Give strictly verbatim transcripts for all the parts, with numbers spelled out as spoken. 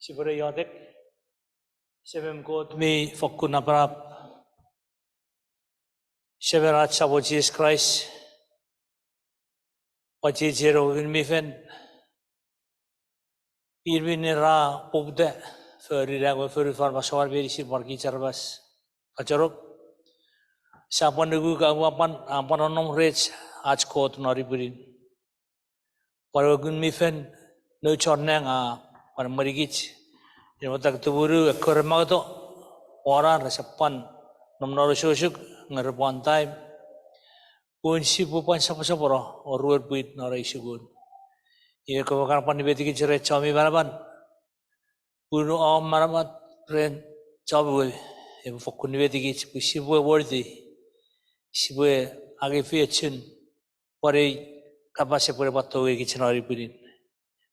Sipwene iotek. Semem Kot mi fokkun napanap, Semen ach Samon Jises Kraist, pwan chiechi ewe Ngun mi Fel, ir minne ra poputa fori nang ewe fonufan me soan meinisin pwan kich aramas kachonok. Sia pwan nuku ka ua pwan, a pwan nonnom rech ach Kot non ei pwinin. Pwan ewe Ngun mi Fel, nouch chon nang a pwan emwenikich, ina pwata ka tumunu ekkewe ra mangoto won ar resap pwan nom non osukosuk, nge repwe on time, pun sipwe pwan soposopono oruan pwin non ei sukun. Iwe kopwe kan pwan nimetikich ren chomi manaman, pun om manaman ren chomi we epwe fokkun nimetikich pwe sipwe worthy, sipwe angei feiochun pwan ei kapas epwe pwan tongei kich non ei pwinin.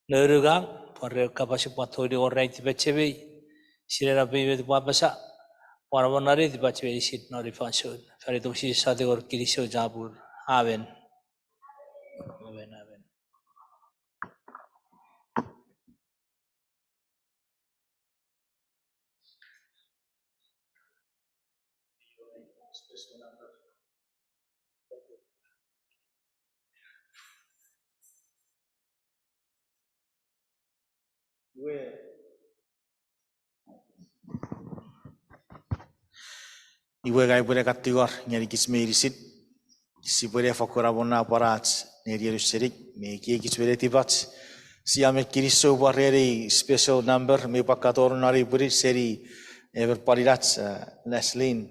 Nounukan pwan ren kapas epwe pwan tongeni wor ren tipachem, sinenap met upwe apasa, pwan amonnata tipachem meinisin non ei fansoun. Fan itom Jises ate wor kinisou chapur. Amen. Amen, amen. Iwe ngang upwene kan tingor ngenikich meinisin, sipwene fokkun amonnata pwan ach nenien ausening me ekiekich me netipach. Sia men kinisou pwan ren ei special number mi pwan katon non ei pwinin seni emon pwan inach, eh, Leslie.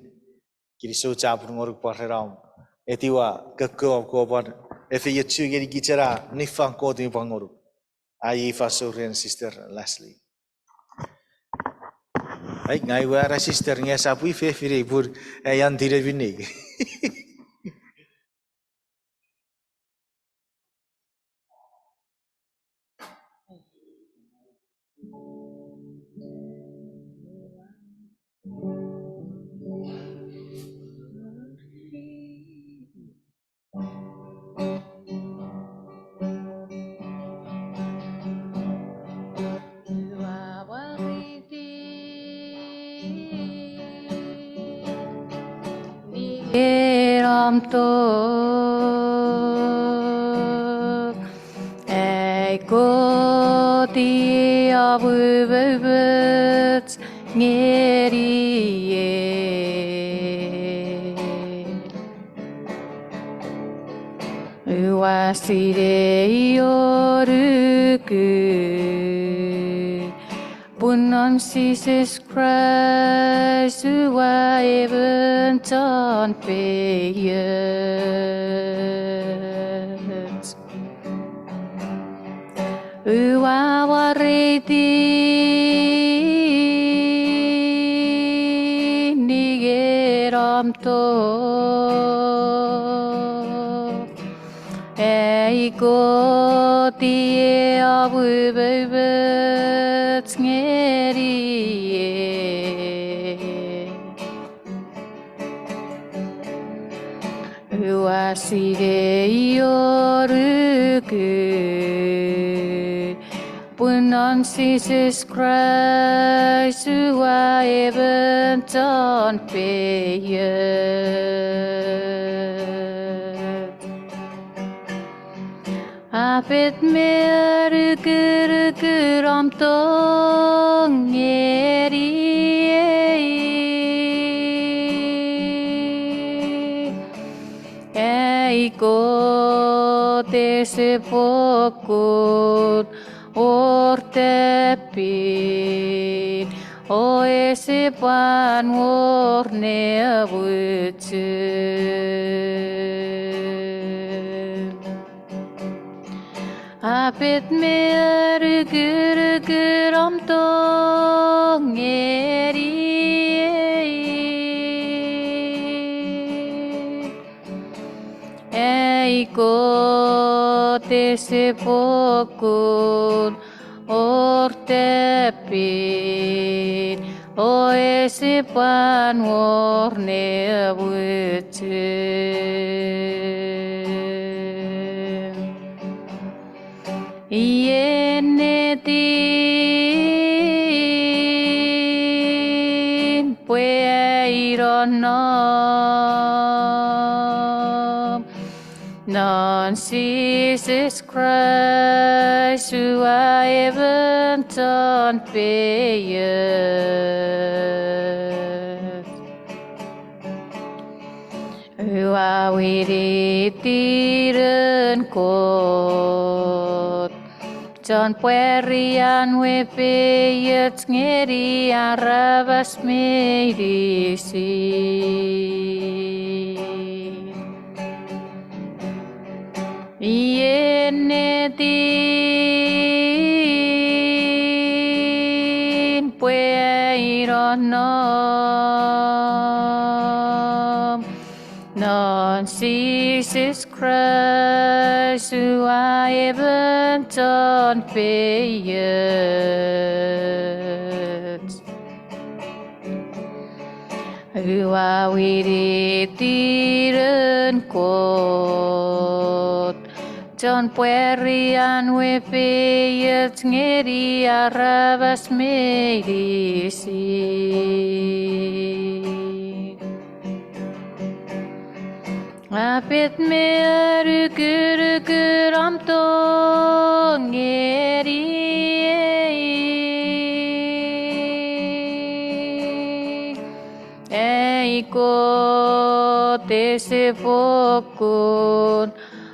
Kinisou chapur ngonuk pwan ren om etiwa kokko om kopwe pwan efeiochu ngenikich ena niffang Kot mi pwan ngonuk. Ai ifa sou ren Sister Leslie. Ai, ngang ua era sister nge esap i fefinei pun ai aunty ne finei. Ua wariti nien om tok, ai Kot i om umoumoch ngeniei. Ua sinei o nuku, pun non Jises Kraist ua emon chon feioch. Ua wariti nien om tok, ai Kot i om umoumoch ngeniei. Ua sinei o nuku, pun non Jises Kraist ua emon chon feioch. Apet me anukunukun om tong ngeniei. Ai Kot ese fokkun wor tappin, o ese pwan wor nemochun. Apet me anukunukun om tong ngeniei. Ai Kot ese fokkun wor tappin, o ese pwan wor nemochun. Iei ennetin nom. Non Jises Kraist ua emon chon feioch. Ua winiti ren Kot, chon pwari an we feioch ngeni aramas meinisin. Ien ennetin pwe ai nonnom non Jises Kraist ua emon chon feioch. Ua winiti ren Kot, chon pwari an we feioch ngeni aramas meinisin. A pet me anukunuk ren om tong ngeni ei. Ei Kot ese fokkun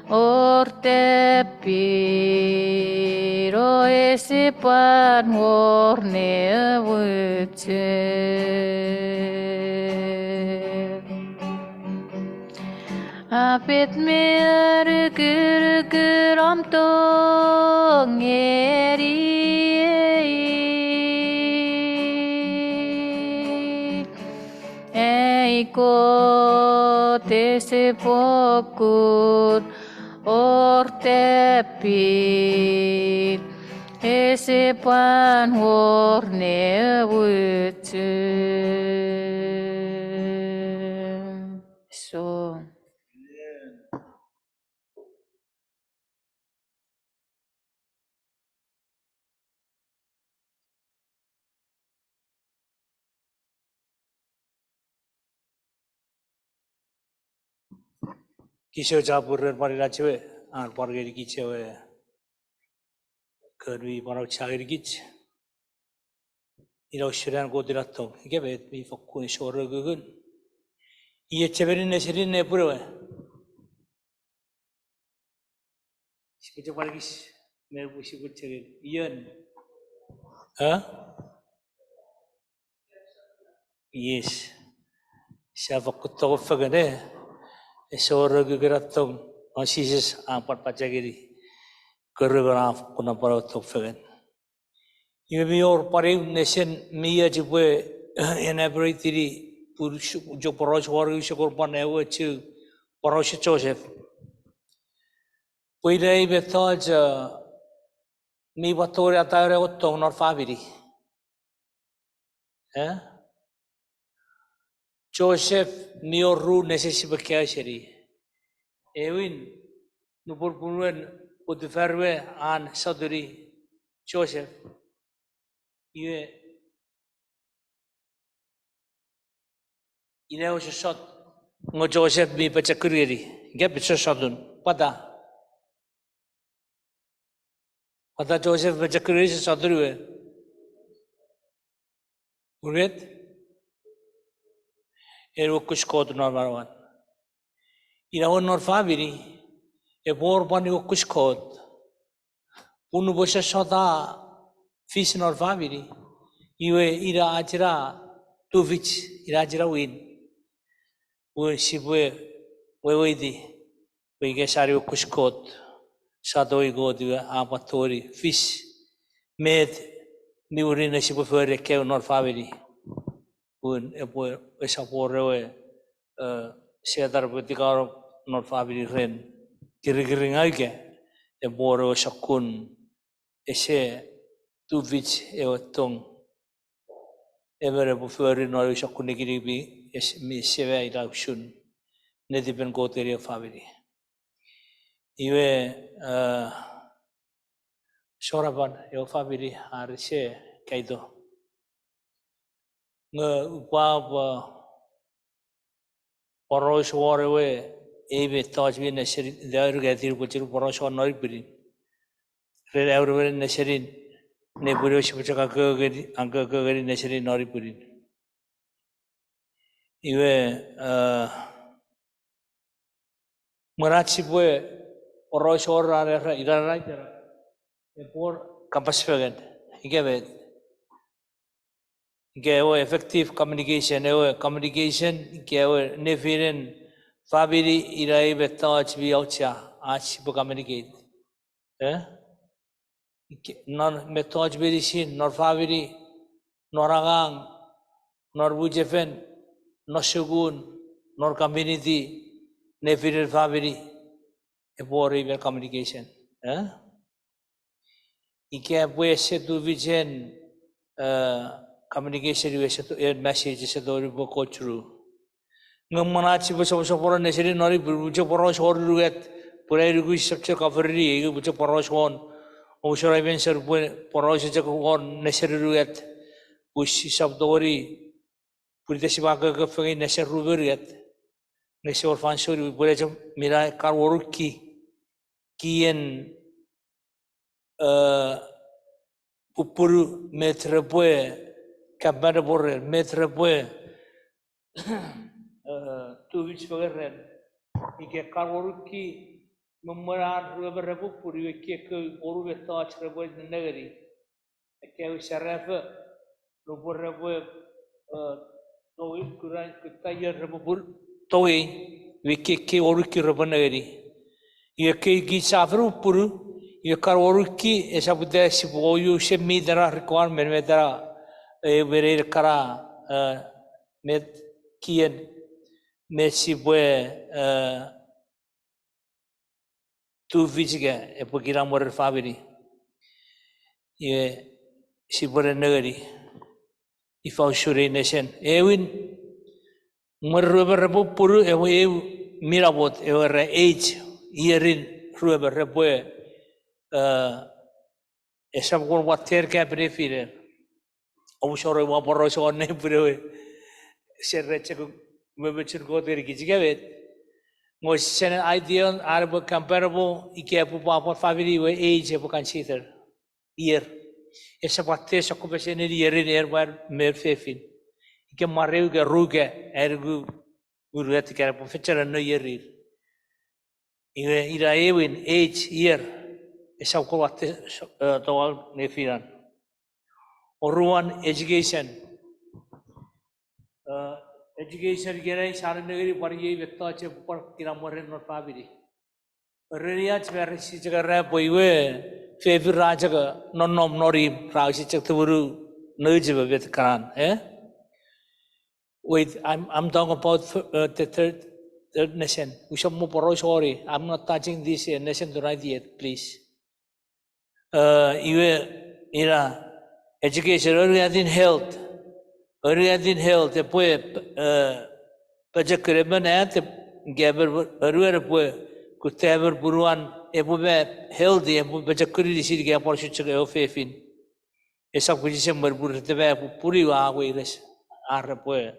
wor tappin o ese pwan wor ne muchun. A pet me anukunuk ren om tong ngeni ei. Ei Kot ese fokkun wor tappin, ese pwan wor ne muchun. So. Kinisou chapur ren pwan ina chiwe, an pwan ngenikich ewe kon mi pwan auchea ngenikich. Ina usun an Kot ina tong, ika met mi fokkun ese wor ukukun. Iei chemeni nesenin ne punuwe. Sipwe chok pwan ekis, me pwe sipwe chok ion. Huh? Yes. Sia fokkun tong fengen, eh? Ese wor ukukun ena tong, non Jises a pwan pachengeni. Kori me na fokkun pwan tong fengen. Iwe mi wor pwan eu nesen mi och pwe ena pere itini pun su-, jo poraus wari use kor pwan ewe chu poraus Joseph. Pwe ina ei mettoch, eh, mi pwan tori ataeno ewe tong non famini. Eh? Joseph mi wor ru nesen sipwe kaeo seni. Ewin, nupwen punuen Potifar we an sotuni Joseph. Iwe, ina ewe sossot nge Joseph mi pochokun ngeni. Ika mi sossotun. Pwata? Pwata Joseph pochokun ngeni sossotun we? Unget? En nuokus Kot non manauan. Ina won non famini, epwe wor pwan nuokus Kot. Pun nupwen sossot a fis non famini, iwe ina ach ina tufich, ina ach ina win. Pwe sipwe weweiti pwe ika sia nuokus Kot, sia tongei Kot iwe a pwan tongeni fis met mi murinno sipwe fori ekkewe non famini. Pun epwe, esap wor ewe, eh, Setan epwe tikano non famini ren kirikiringaw ika, epwe wor ewe sokkun ese tufich ewe tong. Emon epwe fori non ewe sokkun nikinikin mi ese, mi ese mwo ina usun netipen Kot ngeni ewe famini. Iwe, eh, sorapan ewe famini are ese kaito. Nge upwapwa Poraus won ewe, ei mettoch mi nesenin, ita auruk atir pwe chok poraus won non ipwinin. Ren auruk nesenin, nepwin ewe sipwe chok angkoko ngeni nesenin non ipwinin. Iwe, eh, mwen ach sipwe poraus won ran era, ira ra itera, epwe wor kapas fengen, ika met. Ika ewe effective communication, ewe communication, ika ewe nefinen famini, ina ei mettoch mi auchea, ach sipwe communicate. Eh? Ika non mettoch meinisin, non famini, non angang, non mwichefen, non sukun, non community, nefinen famini, epwe wor ei met communication. Eh? Ika pwe ese tufichin, eh, communication iwe ese to-, en message ese tongeni pwe go through. Nge mwen ach sipwe soposopono nesenin non ipwin, pwe chok poraus won unungat, pwe ai nuku sisap chok cover-ini, ika pwe chok poraus won, omusano ai mention pwe poraus chok won nesenin unungat, pwe sisap tongeni, pwe ita sipwe angkoko fengen nesen ru me unungat. Nge ese wor fansoun, pwe ina chok mi na kan wor ru ki, kien, eh, pupunu met repwe, kapanen pwe ren met repwe, eh, tufich fengen ren. Ika kan wor ru ki, me mwen ar ruemon repwe pupunu, iwe ki ekkewe wor ru mettoch repwe nengeni. Ekkewe serafo, nupwen repwe, eh, tongei, kuna, kutta ion repwe pupunu, tongei, iwe ki ekkewe wor ru ki repwe nengeni. Iwe ekkei kich sa fen pupunu, iwe kan wor ru ki, esap ita sipwe use met ena requirement, met ena, eh, menei kana, eh, met kien, met sipwe, eh, tufich ika epwe kinamwe ren famini. Iwe sipwe ne nengeni. Ifa usun ei nesen. Ewin, mwen ruemon repwe pupunu, ewe eu mi namot, ewe ra age, ierin ruemon repwe, eh, esap kon watter gap nefiner. Omusano ua poraus won nepwin ewe, sere chok, me mochen Kot ngeni kich ika met. Nge sene ideal, are pwe comparable, ika pwe pwapwan famini iwe age epwe consider. Ier. Esap watte sokkofesenin ierin er mwan me fefin. Ika mwarew ika ru ika, anuku, unungat ika pwe fechenan no ierir. Iwe ina ewin age, ier, esap kon watte, eh, towau nefinan. Oruan education. Eh, education ikenai sa nengeni pwan iei mettoch epwe pwan kinamwe ren non famini. Ereniach me resi chok era pwe iwe fefin ra chok nonnom non imw, ra use chok tumunu nouch me met kanan, eh? Wait, I'm, I'm talking about, uh, the third, third nesen. Usap mo poraus won i. I'm not touching this, uh, nesen tonight yet, please. Uh, iwe, ina, education, aruatin health. Aruatin health, epwe, uh, pochokun emon at, ika emon, aruan epwe, kutta emon punuan, epwe ma healthy, epwe pochokun inisin ika pwan usun chok ewe fefin. Esap kich semwen pun rete ma pupunu a weires, are pwe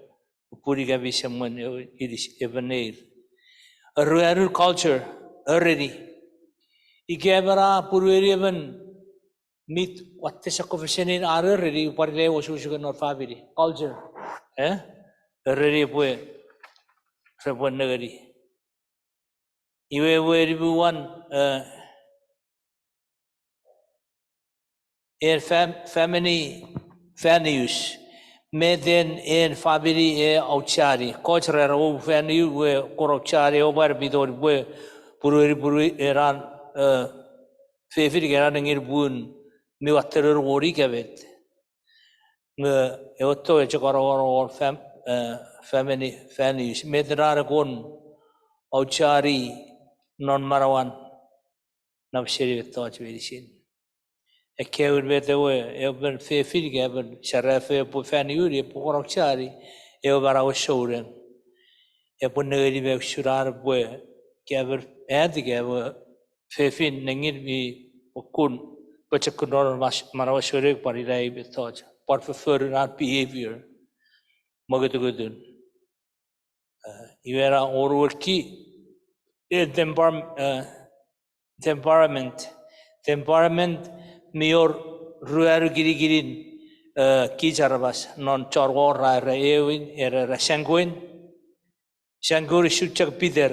pupunu ika mi semwen ewe inis, emon neir. Aruanun culture, ereni. Ika emon a punueni emon mi watte sokkofesenin are ereni pwan ina ewe osukosuken non famini. Culture. Eh? Ereni epwe, repwe nengeni. Iwe ewe nimu wan, eh, en fam-, famini values. Met en, en famini e aucheani. Koch ra era o value we kon aucheani, o pwan mi tongeni pwe punueni, punueni enan, eh, fefin ika enan nengin pun mi watte nonnom won ika met. Nge ewe to e chok anongonong won fam-, eh, famini values. Met ena ne kon aucheani non manauan nap seni mettoch meinisin. Ekkewin met ewe, emon fefin ika emon serafo epwe value-ni, epwe kon aucheani, ewe manauen souneng. Epwe nengeni me usun an epwe, ika emon at ika ewe fefin nengin mi fokkun pochokun non mas-, manauen souneng pwan ina ei mettoch. Pwan fofforun an behavior. Mokutukutun. Eh, Iwe ra oruan ki, eh, temper-, eh, temperament. Temperament mi wor ruanu kinikinin, eh, kich aramas non chon war ra era ewin, era, era sanguine. Sanguine usun chok Peter.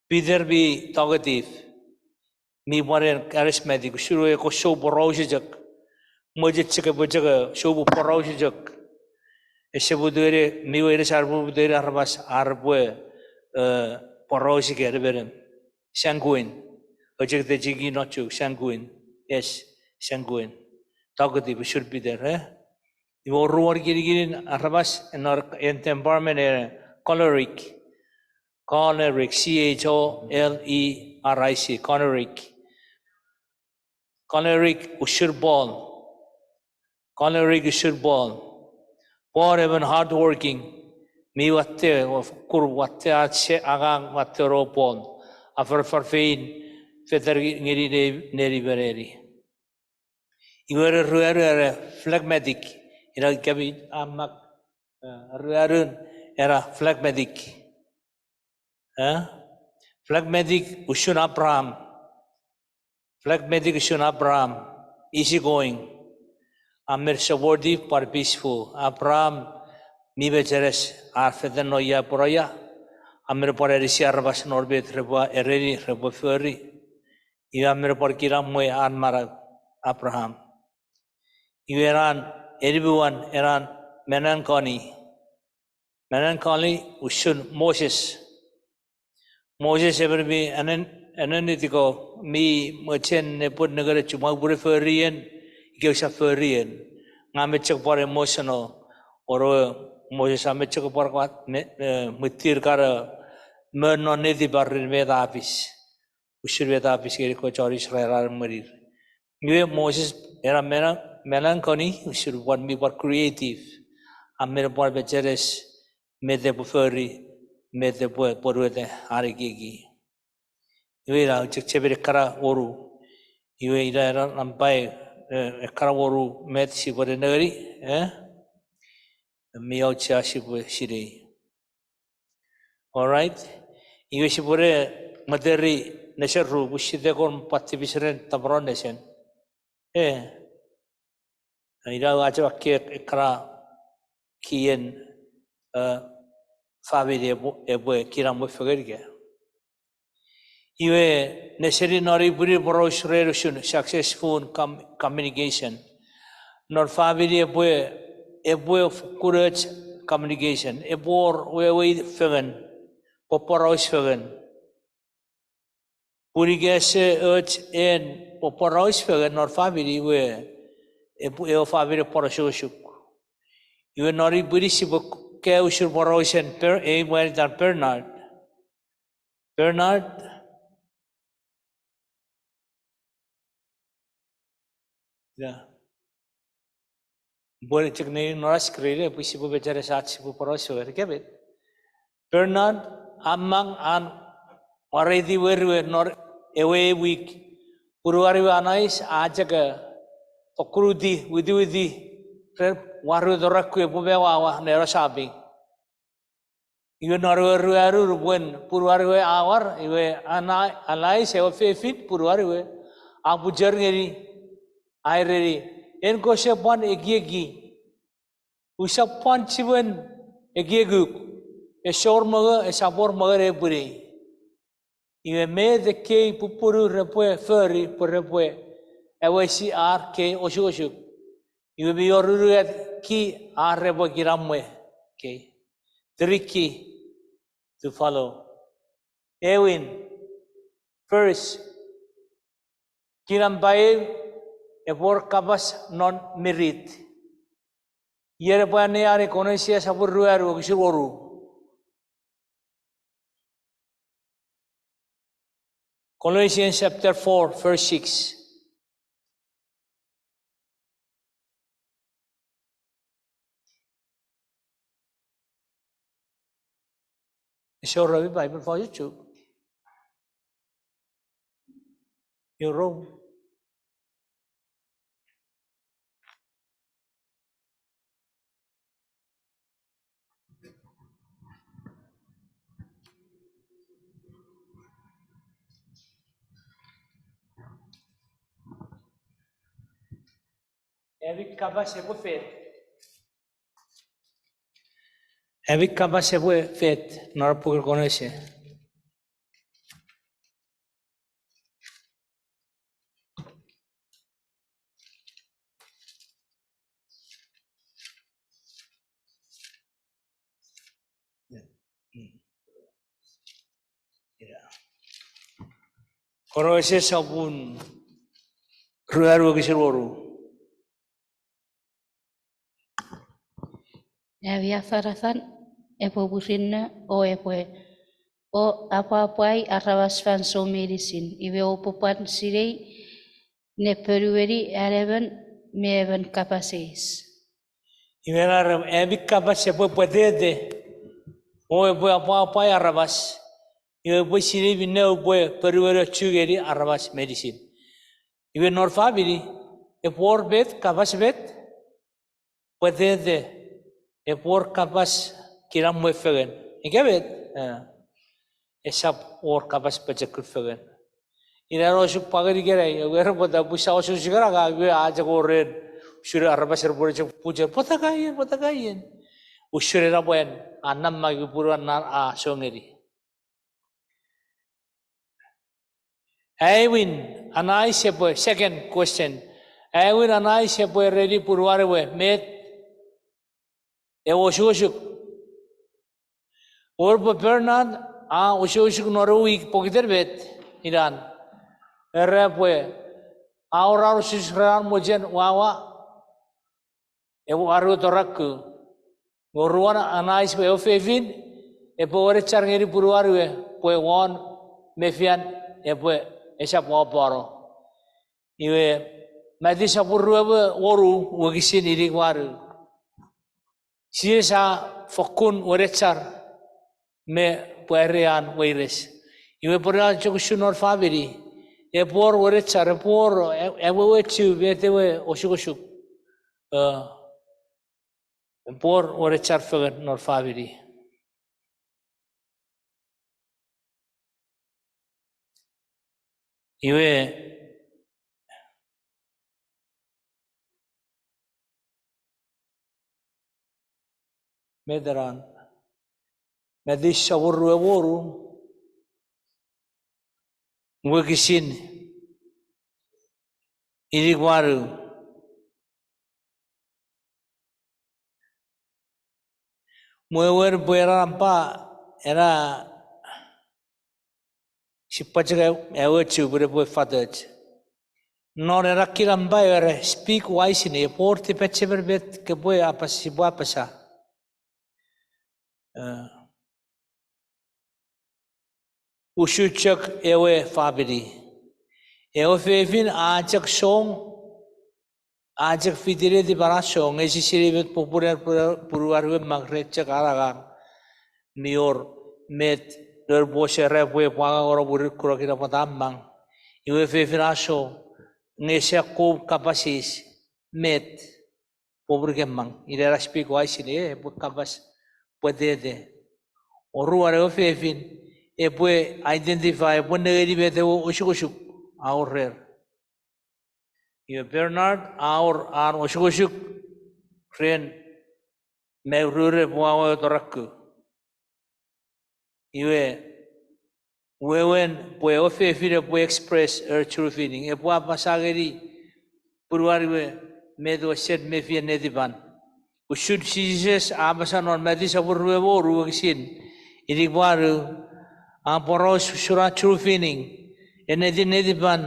Peter mi talkative. Mi pwan en charismatic, usun we ekko sou poraus chok. Mochen chok epwe chok sou poraus chok. Ese pwe tongeni, mi weires ar pwe tongeni aramas ar pwe, eh, poraus ika nemenem. Sanguine. Ochok te chiki no chok, sanguine. Yes, sanguine. Talkative, usun Peter, eh? Iwe oruan kinikinin aramas, en temperament, eh, choleric. Choleric, C H O L E R I C, choleric. Choleric usun Paul. Choleric usun Paul. Paul emon hardworking. Mi watte, kur watte ach angang watte ro Paul. A far, far fein fetan ngeni ne, neni me neni. Iwe ren ruanu era phlegmatic. Ina kemi a mak, eh, ruanun era phlegmatic. Eh? Phlegmatic usun Abraham. Phlegmatic usun Abraham. Easy going. A men supportive but peaceful. Abraham mi mecheres, a fetan no ia pwora ia. A men pwan anisi aramas non met repwe ereni, repwe fori. Iwe a men pwan kinamwe an manau Abraham. Iwe ena, enipuan ena melancholy. Melancholy usun Moses. Moses emon mi anen, anen netiko mi mochen ne pwan nengeni chumwa pure forien, ika usa forien. Nge a men chok pwan emotional. Oro Moses a men chok pwan kwat, me, eh, mwitir kara, me non netipar ren met a fis. Usun met a fis ngeni ekkoch chon Israel ar mwenir. Iwe Moses era mena, melancholy, usun pwan mi pwan creative. A men pwan mecheres, met epwe fori, met epwe pwonueta an ekieki. Iwe ina chok chepen ekkana wonu. Iwe ina era nampa, eh, ekkana wonu met sipwe nengeni, eh? Mi auchea sipwe sinei. All right. Iwe sipwene materi nesen ru, pwe site kon pwan tipis ren tapanon nesen. Eh. Ina ua chok akkiek ekkana kien, eh, famini epwe, epwe kinamwe fengen ika. Iwe, neseni non ei pwinin poraus ren usun successful com-, communication. Non famini epwe, epwe fokkun och communication. Epwe wor wewe fengen, poporaus fengen. Pun ika ese och en poporaus fengen non famini iwe, epwe, ewe famini pwan osukosuk. Iwe non ei pwinin sipwe kaeo usun porausen Per-, ei mwanitan Bernard. Bernard. Yeah. Pwe chok nei non ach screen, pwe sipwe mecheres ach sipwe poraus fengen, ika met. Bernard, a mang an wareiti weri we non ewe wik. Punuan we Anais, a chok, eh, okkunuti, witiwiti, ren waru toraku epwe me wawa ne ero shopping. Iwe non ewe ruanu nupwen punuan we a war, iwe Ana-, Anais ewe fefin punuan we, a puchor ngeni, a ereni, en kose pwan ekieki. Usap pwan chiwen ekiekuk, esor mongo, esap wor mongo ne pwinei. Iwe met ekkei pupunu repwe fori pwe repwe awesi ar kei osukosuk. Iwe mi wor unungat ki ar repwe kinamwe. Okay. Three key to follow. Ewin, first, kinamwe, epwe wor kapas non mirit. Iei epwe anneani Kolosias sopun ruanu wokisin wonu. Colossians chapter four, verse six. Ese wor ami Bible verse chu. Euro. Ami kapas epwe fet. Ami kapas epwe fet non puken Kolose. Kolose sopun ruanu wokisin wonu. Ami afanafan epwe murinno o epwe o apwapwai aramas fansoun meinisin, iwe oupwe pwan sinei ne ponueni an emon me emon kapas eis. Iwe ena, ami kapas epwe pwetete, o epwe apwapwai aramas, iwe epwe sinei minne oupwe ponueni o chu ngeni aramas meinisin. Iwe non famini, epwe wor met kapas met pwetete, epwe wor kapas kinamwe fengen. Ika met, esap wor kapas pochokun fengen. Ina osuk pwangeni ikenai, ewe era pwata pwe sa osukosuk ena ngang, iwe a chok wor ren, usun aramas repwe chok puchen, pwata ka ien, pwata ka ien. Usun ena mwan, a namang iwe punuan a song ngeni. Aewin, Anais epwe, second question. Aewin, Anais epwe ereni punuan we met ewe osukosuk. Wor pwe Bernard a osukosuk non ewe wik pokiten met, inan. Era pwe a wor an osukosuk ren an mochen wawa ewe aruotoraku. Oruan, Anais pwe ewe fefin epwe wenechar ngeni punuan we pwe won mefian epwe esap wapwano. Iwe, Matiu sopun rue me wonu wokisin inik me wanu. Jises a fokkun wenechar me pwari an weires. Iwe pwe a chok usun non famini, epwe wor wenechar, epwe wor, e-, ewe weweochu met ewe osukosuk. Epwe wor wenechar fengen non famini. Iwe, met eran, Matiu sopun rue me wonu, wokisin inik me wanu. Wewen pwe ena nampa, ena sipwe chok ewe chu pwe epwe fatoch. Non ena kinamwe era speak wisely, epwe wor tipachemen met kopwe apas-, sipwe apasa. Usun chok ewe famini. Ewe fefin a chok song, a chok fiti netipan a song, nge ese sinei met popun an punuan we mang, re chok angang mi wor met, non pwos era pwe epwe angang non mwirin kunok ina pwata a mang. Iwe fefin a song, nge ese akkom kapas eis met popun ke mang. Ina era speak wisely, epwe kapas pwetete. Oruan, ewe fefin epwe identify, epwe nengeni met ewe osukosuk a wor rer. Iwe Bernard a wor an osukosuk ren me rure pwe a wor toraku. Iwe, wewen pwe ewe fefin epwe express her true feeling, epwe apasa ngeni punuan we met ewe sen mefian netipan. Usun Jises a apasa non Matiu sopun rue me wonu wokisin inik me wanu, a poraus usun an true feeling, ennetin netipan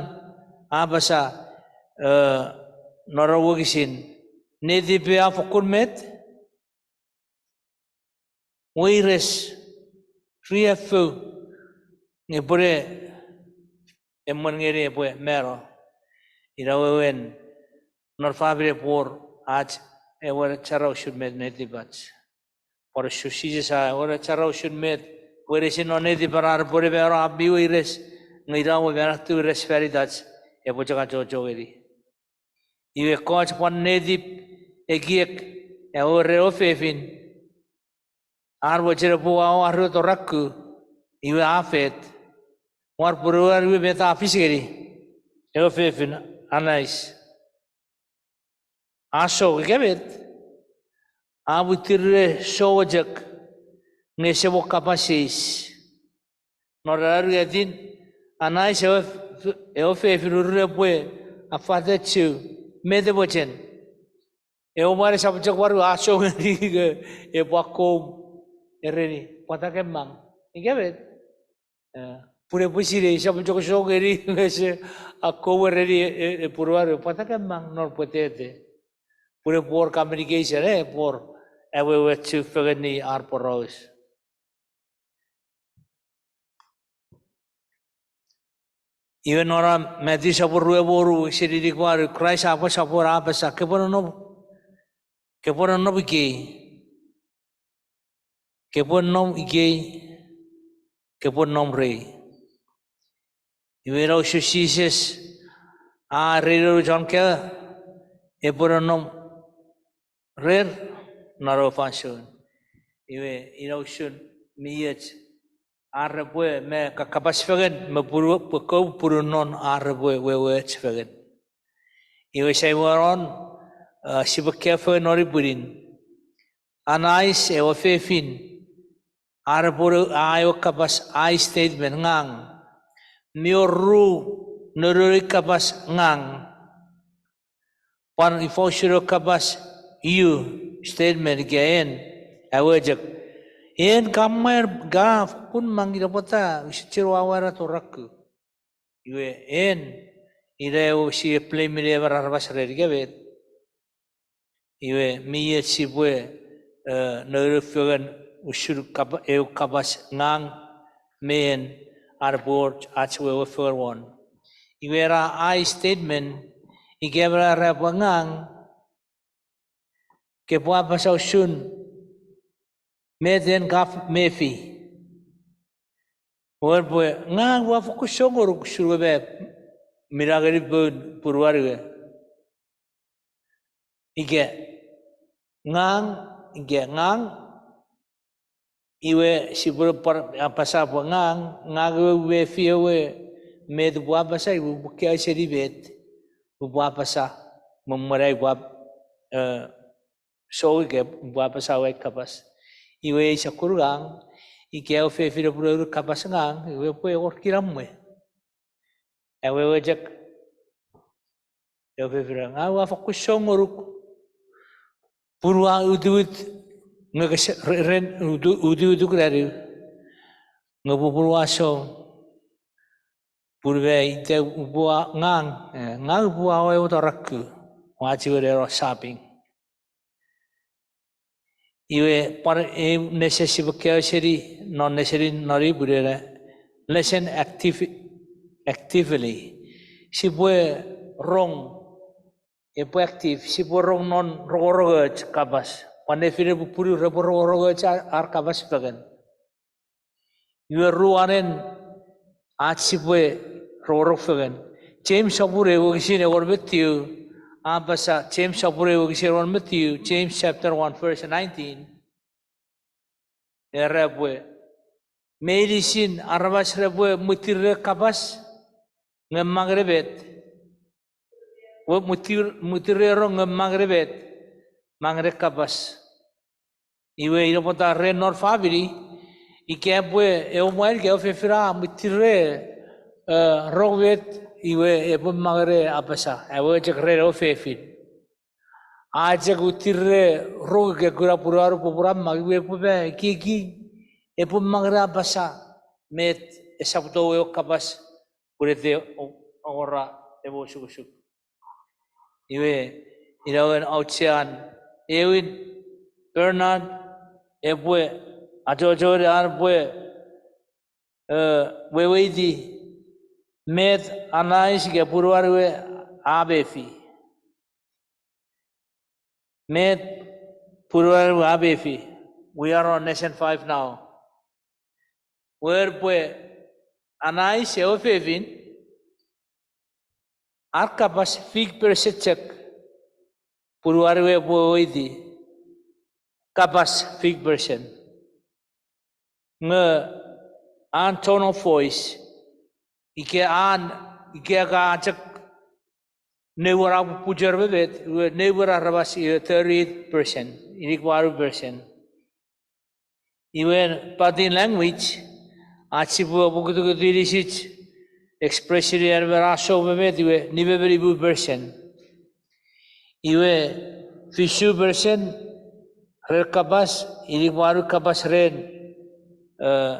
a apasa, non ewe wokisin, netipei a fokkun met, weires, riaffou, nge pwene emwen ngeni epwe mano. Ina wewen non famini epwe wor ach ewe wenechar usun met netipach. Pwan usun Jises a wenechar usun met weiresin non netipan, an epwe ne mano a mi weires, nge ina we mano a weires fan itach, epwe chok achocho ngeni. Iwe ekkoch pwan netip ekiek, ewe ren ewe fefin, an mochen epwe wawa aruotoraku, iwe a fet. War punuan we met a fis ngeni ewe fefin, Anais. A song ika met? A mwitir re song chok, nge ese mo kapas eis. Non ena ruatin, Anais ewe f-, ewe fefin urure pwe a fatochu, met e mochen. Ewe mwan esap chok waru a song ngeni nge epwe akkom ereni, pwata ke mang? Ika met? Eh, pun epwe sinei, esap chok song ngeni nge ese akkom ereni e, e, e punuan we, pwata ke mang non pwetete. Pun epwe wor communication, eh, epwe wor awewe chufengen ngeni ar poraus. Iwe non Matthew sopun rue me wonu, wokisin inik me wanu, Kraist a pwan sopun apasa, kepwe nonnom, kepwe nonnom ikei. Kepwe nom ikei, kepwe nom rei. Iwe ina usun Jises a ereni noun chon kaeo, epwe nonnom rer non ewe fansoun. Iwe ina usun mi och ar repwe me kakkapas fengen me punu-, pwe kou punu non ar repwe weweoch fengen. Iwe Samuel on, eh, sipwe kaeo fengen non ei pwinin. Anais ewe fefin, are pwe a ewe kapas I statement ngang. Mi wor ru nononi kapas ngang. Pwan ifa usun ewe kapas you statement ika en, awewe chok. En ka mwan, ka fokkun mang, ina pwata use chiwen awara toraku. Iwe en, ina ewe sia blame-ini emon aramas ren ika met. Iwe mi och sipwe, eh, nonnom fengen usun kap-, ewe kapas ngang me en, are pwe wor ach wewe fengen won. Iwe ena I statement, ika emon a era pwe ngang, kepwe apasa usun met en ka mefi. Wor pwe ngang ua fokkun song ngonuk usun ewe map mi nengeni poun punuan we. Ika ngang, ika ngang, iwe sipwe pwan apasa pwe ngang, ngang ewe mefi ewe met upwe apasa, iwe upwe kaeo seni met upwe apasa, me mwen ai upwe ap-, eh, song ika upwe apasa ewe kapas. Iwe ei sokkun ngang, ika ewe fefin epwe nonnom kapas ngang, iwe epwe wor kinamwe. Awewe chok, ewe fefin, ngang ua fokkun song ngonuk. Pun ua utiwit, nge kese-, re-, ren utu-, utiwit ukunani. Nge pun ua song. Pun me ita upwe ngang, eh, ngang upwe awewe toraku. Ua chiwen ero shopping. Iwe pwan ei nesen sipwe kaeo seni, non nesenin non ei pwinin, listen active-, actively. Sipwe rong, epwe active, sipwe rong non rongorongoch kapas. Pwan nefinen pupunu repwe rongorongoch ar, ar kapas fengen. Iwe ruanen ach sipwe rongorong fengen. James sopun ew wokisin engon me tiu, a apasa, James sopun ew wokisin engon me tiu, James chapter one verse nineteen. Era pwe, meinisin aramas repwe mwitir re kapas, nge mang ne met. Pwe mwitir, mwitir re rong nge mang ne met, mang ne kapas. Iwe ina pwata ren non famini, ika pwe ewe mwan ika ewe fefin a mwitir re, eh, rong met, iwe epwe mang ne apasa, awewe chok ren ewe fefin. A chok mwitir re rong ika kuna punuan we pwe pwan mang, iwe epwe me ekieki, epwe mang ne apasa met esap tou ewe kapas, pun ete o-, awora ewe osukosuk. Iwe, ina wen auchean, ewin, Bernard, epwe, achocho ne an epwe, eh, weweiti, met Anais ika punuan we a mefi. Met punuan we a mefi. We are on lesson five now. Wer pwe Anais ewe fefin, ar kapas fik percent chok, punuan we epwe weweiti, kapas fik percent. Nge an tone of voice, ika an, ika ka chok neuwena pupuchor me met, iwe neuwena aramas iwe thirty-eight percent, inik wanu percent. Iwe body language, ach sipwe apokutukutu inisich, expression an emon a song me met, iwe nime me nimu percent. Iwe fisu percent ren kapas, inik wanu kapas ren, eh,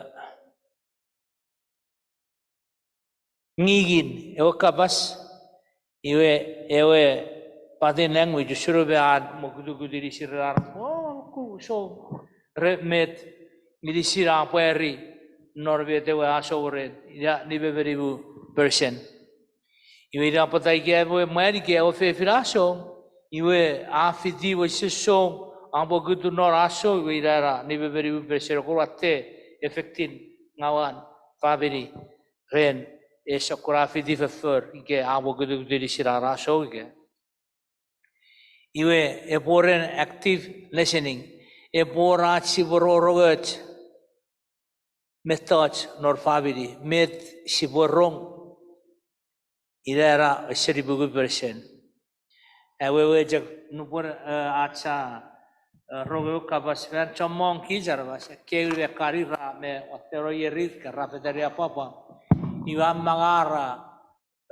ngingin ewe kapas, iwe ewe body language, usun ewe an mokutukut inisich ren ar, o, ku, so, ren met inisich a pwari non met ewe a song ren, ina nime me nimu percent. Iwe ina pwata ika ewe mwan ika ewe fefin a song, iwe a fiti wesen song, a mokutukut non a song, iwe ina ena nime me nimu percent, a kon watte effect-in ngawan famini ren, e sokkun a fiti foffor ika a mokutukut inisich ren a song ika. Iwe epwe wor active listening, epwe wor ach sipwe rongorong och mettoch non famini, met sipwe rong, ina ena ese nimu percent. Awewe chok nupwen, eh, ach sa, eh, rong ewe kapas fan chommong kich aramas, ekkewe me kan ra me watteno ierir, ka ra fetani apwapwa. Iwe a mangara,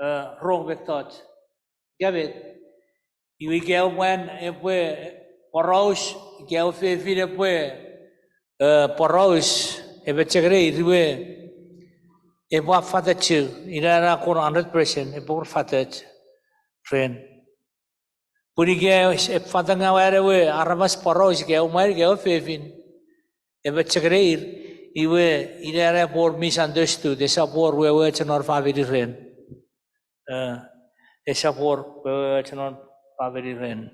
eh, rong mettoch. Ika met, iwe ika ewe mwan epwe poraus, ika ewe fefin epwe, eh, poraus, epwe chok neir, iwe epwe afatochu, ina ena kon hundred percent, epwe wor fatoch ren. Pun ika e fatangau an ewe aramas poraus, ika ewe mwan, ika ewe fefin, epwe chok neir, iwe ina ena epwe wor misunderstood, esap wor wewe chok non famini ren. Eh, esap wor wewe chok non famini ren.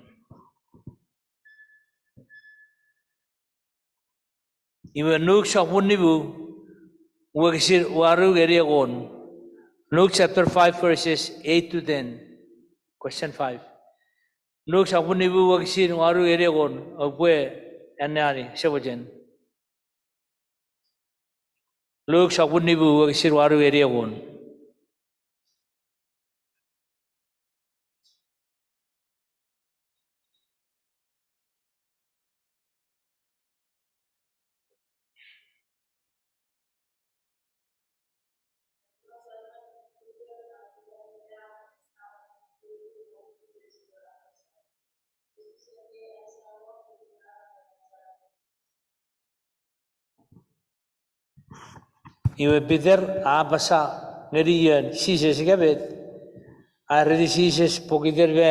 Iwe Luk sopun nimu, wokisin wanu ngeni engon. Luke chapter five, verses eight to ten. Question five. Luk sopun nimu, wokisin wanu ngeni engon. Oupwe anneani, sepochen. Luk sopun nimu, wokisin wanu ngeni engon. Iwe Peter a apasa ngeni ion Jises ika met, a ereni Jises pokiten me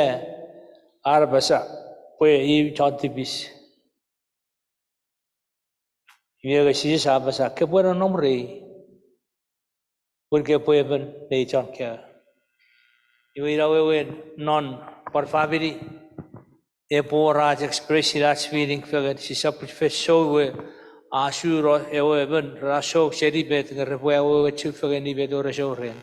a apasa pwe i chon tipis. Iwe Jises a apasa, kopwe nonnom rei, pun kopwe emon nei chon kaeo. Iwe ina wewen non pwan famini, epwe wor ach express-ini ach feeling fengen, sisap fen sou we a suro ewe emon ra sou seni met nge repwe awewe chufengen ni met ewe re sou ren.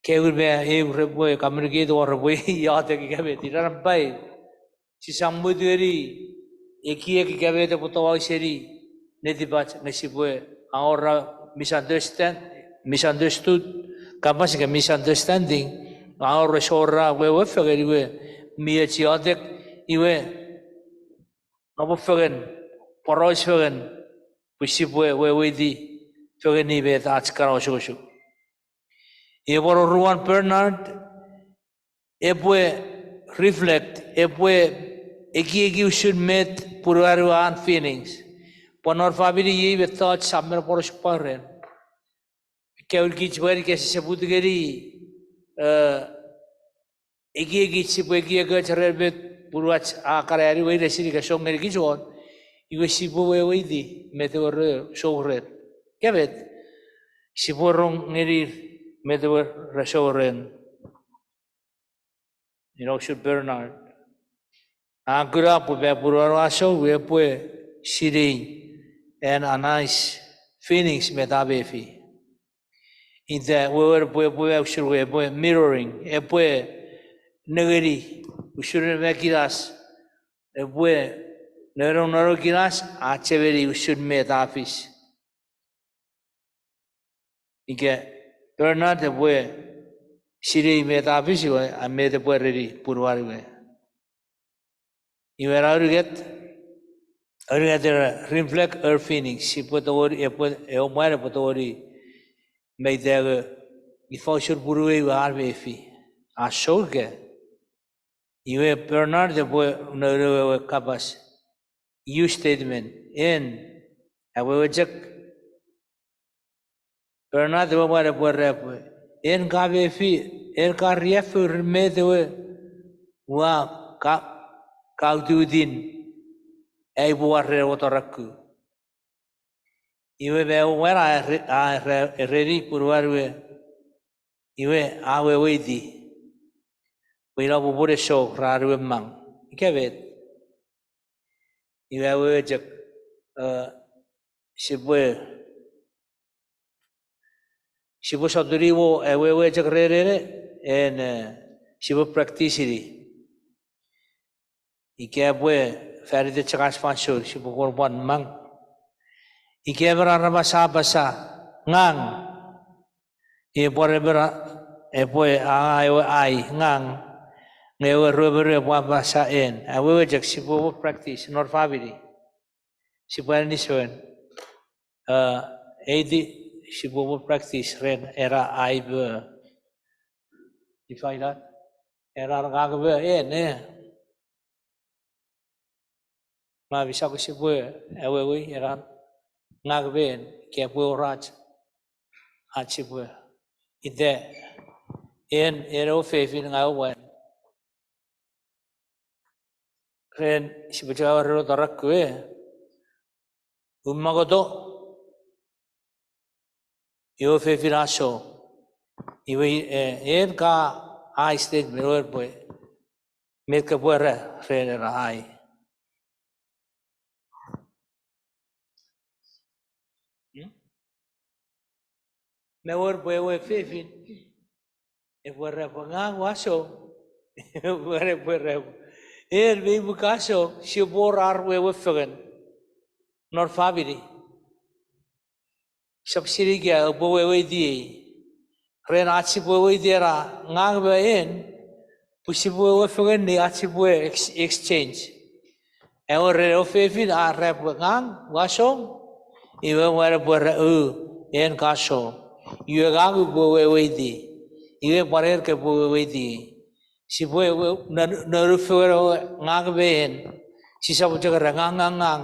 Kewe me eu repwe communicate wor repwe iotek ika met, ina ena pai. Sisap mut ngeni ekiek ika met epwe towau seni netipach nge sipwe awora misunderstand, misunderstood, kapas ika misunderstanding, awora sora wewe fengen iwe mi och iotek iwe nopwe fengen, poraus fengen, pwe sipwe weweiti fengeni met ach kana osukosuk. Epwe oruan Bernard, epwe reflect, epwe ekieki usun met punuan we an feelings. Pwan non famini iei mettoch sap men poraus pwan ren. Kewe kich pwan ika sise put ngeni, eh, ekiekich sipwe ekieki och ren met punuach a kan ani we ina sini ka song ngeni kich won, iwe sipwe weweiti met ewe re sou ren. Ika met, sipwe rong ngenir met ewe re sou ren. Ina usun Bernard. A kuna pwe me punuan we a sou epwe sinei an a nice feelings met a mefi. Ita wewen pwe epwe usun we epwe mirroring, epwe nengeni usun me kinas, epwe nengeni non kinas a chemeni usun met a fis. Ika Bernard epwe sinei met a fis iwe, a met epwe ereni punuan we. Iwe ra unungat, unungat era reflect her feelings. Sipwe tongeni, epwe, ewe mwan epwe tongeni meiteno, ifa usun punuei we a mefi. A song ika. Iwe Bernard epwe nounou ewe kapas, you statement, en, awewe chok. Bernard ewe mwan epwe era pwe, en ka mefi, en ka riaffou ren met ewe ua ka, ka utiutin, ai pwe ua ren ewe toraku. Iwe me ewe mwan a ere-, a ere-, ereni punuan we, iwe a weweiti pwe ina popun e song ran we mang. Ika met. Iwe awewe chok, eh, sipwe, sipwe sotuni mo awewe chok ren ena, en, eh, sipwe practice-ini. Ika pwe fan iten chok ach fansoun sipwe kon pwan mang. Ika emon aramas a apasa, ngang. Epwe emon a, epwe a ewe I, ngang. Nge ewe ruemon epwe apasa en. Awewe chok sipwe mo practice non famini. Sipwe aninis ren, eh, eiti, sipwe mo practice ren ena I pwe, ifa ina, ena ngang pwe en, eh. Ma mi sokko sipwe awewei ena ngang pwe en, ika pwe wor ach, ach sipwe, ita, en, en ewe fefin ngang pwe en. Ren sipwe chok awewe ren toraku e, ummangoto, ewe fefin a song. Iwe, eh, en ka I statement, wor pwe, met kopwe era ren ena I. Hmm? Me wor pwe ewe fefin epwe era pwe ngang ua song. Epwe era pwe, en me imw ka song, sipwe wor ar wewe fengen non famini. Sap sinei ika oupwe weweitiei. Ren ach sipwe weweiti ena ngang me en, pwe sipwe wewe fengen ni ach sipwe ex-, exchange. Ewe ren ewe fefin a era pwe ngang ua song, iwe mwan epwe era, u, en ka song. Iwe ngang upwe weweiti. Iwe pwan en kopwe weweiti. Sipwe we-, non, non fengen ewe ngang me en. Sisap chok era ngang, ngang, ngang.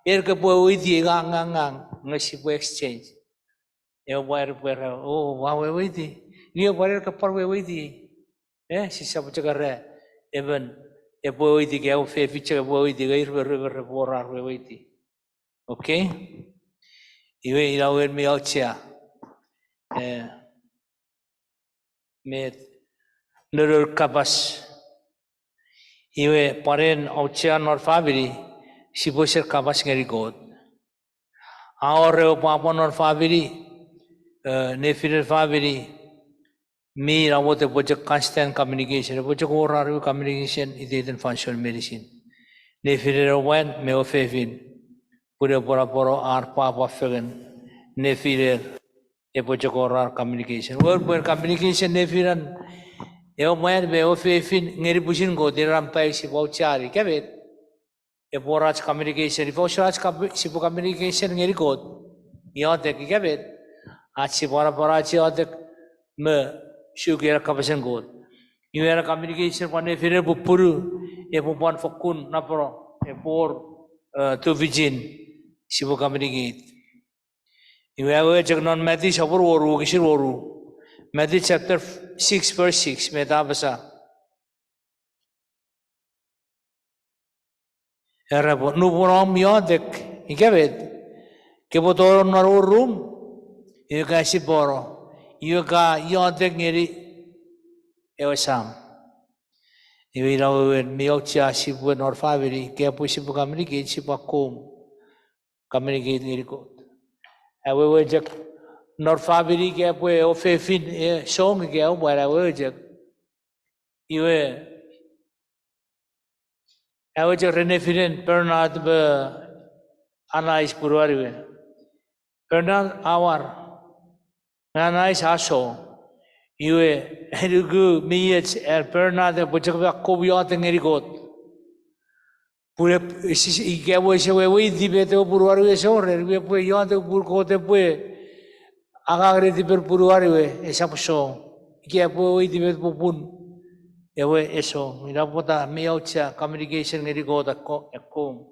En kopwe weweiti ngang, ngang, ngang. Nge sipwe exchange. Ewe mwan epwe era, o, ua weweiti. Iwe pwan en kopwe weweiti. Eh, sisap chok era emon epwe weweiti, ika ewe fefin chok epwe weweiti, nge ir me ruemon repwe wor ar weweiti. Okay? Iwe ina wewen mi auchea. Eh, met, noun we kapas. Iwe pwan en auchea non famini, sipwe ser kapas ngeni Kot. A wor ewe pwapwa non famini, eh, nefinen famini, mi namwot epwe chok constant communication, epwe chok wor ar we communication iteiten fansoun meinisin. Nefinen ewe mwan me ewe fefin, pun epwe napeno ar pwapwa fengen, nefiner, epwe chok wor ar communication. Wor pwe communication nefinen ewe mwan me ewe fefin ngeni pwisin Kot, ina pwata sipwe aucheani, ika met. Epwe wor ach communication, ifa usun ach com-, sipwe communication ngeni Kot. Iotek, ika met. Ach sipwe anapano ach iotek me suki ena kapasen Kot. Iwe ena communication pwan nefinen pupunu, epwe pwan fokkun napeno, epwe wor, eh, tufichin, sipwe communicate. Iwe awewe chok non Matthew sopun wonu, wokisin wonu. Matthew chapter six, verse six, met a apasa. Era pwe, nupwen om iotek, ika met, kopwe tonong non om rum, iwe ka sipwe no, iwe ka iotek ngeni ewe Sam. Iwe ina wewen mi auchea sipwe non famini, kopwe sipwe communicate, sipwe akkom communicate ngeni Kot. Awewe chok non famini, kopwe ewe fefin, e song ika ewe mwan, awewe chok. Iwe, awewe chok ren nefinen Bernard me Anais punuan we. Bernard a war, nge Anais a song. Iwe, enuku mi och an Bernard epwe chok akkom iotek ngeni Kot. Pun ika epwe ese weweiti met ewe punuan we ese wor ren, iwe epwe iotek pun Kot epwe angang netipen punuan we esap song. Ika epwe weweiti met popun ewe ese song. Ina pwata mi auchea communication ngeni Kot akkom.